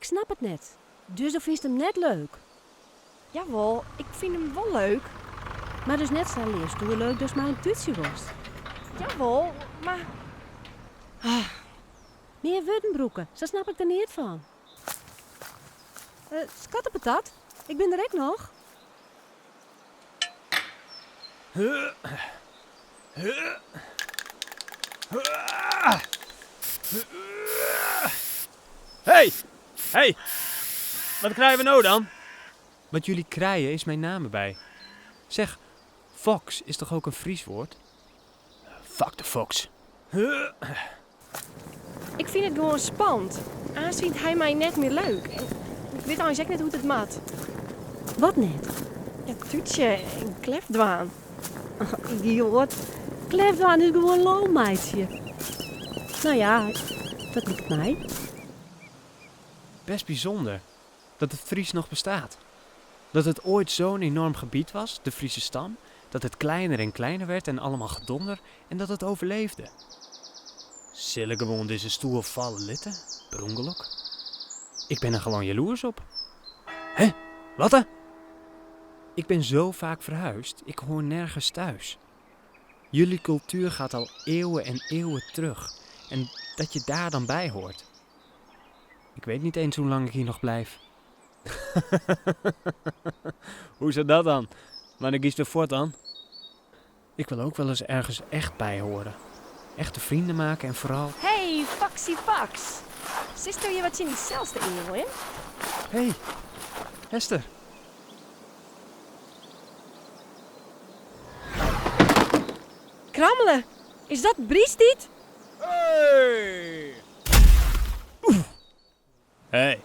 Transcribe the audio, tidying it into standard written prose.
Ik snap it net. Dus do fynst him net leuk? Jawol, ik fyn him wol leuk. Mar dus net sa leaf stoer leuk datst mei him tútsje wolst? Jawol, mar. Ah. Mear wurden brûke, sa snap ik der neat fan. Skattepatat, ik bin der ek noch. Hey! Hey! Wat krije we no dan? Wat jullie krije is mijn naam erbij. Zeg, foks is toch ook een Fries woord? Fuck de foks. Ik fyn it gewoan spannend. Aanst fynt hy my net mear leuk. En ik wit eins ek net hoe't it moat. Wat net? Ja, tútsje en klef dwaan. Idioat. Klef dwaan is gewoan lol meitsje. No ja, dat liket my. Best bysûnder dat it Fries noch bestaat. Dat it oait zo'n enorm gebiet was, de Friese stam, dat het kleiner en kleiner werd en allemaal gedonder en dat het overleefde. Sil ik gewoan dizze stoel falle litte, per ûngelok? Ik ben er gewoon jaloers op. Hè? Watte? Ik ben zo vaak verhuisd, ik hoor nergens thuis. Jullie cultuur gaat al eeuwen en eeuwen terug en dat je daar dan bij hoort. Ik weet niet eens hoe lang ik hier nog blijf. Hoe zit dat dan? Wanneer kiest de voort dan? Ik wil ook wel eens ergens echt bij horen. Echte vrienden maken en vooral... Hey, Foxy Fox. Sitsto hjir wat tsjin dysels te eameljen? Hey, Hester. Krammele, is dat Briestiid? Hey! Hey.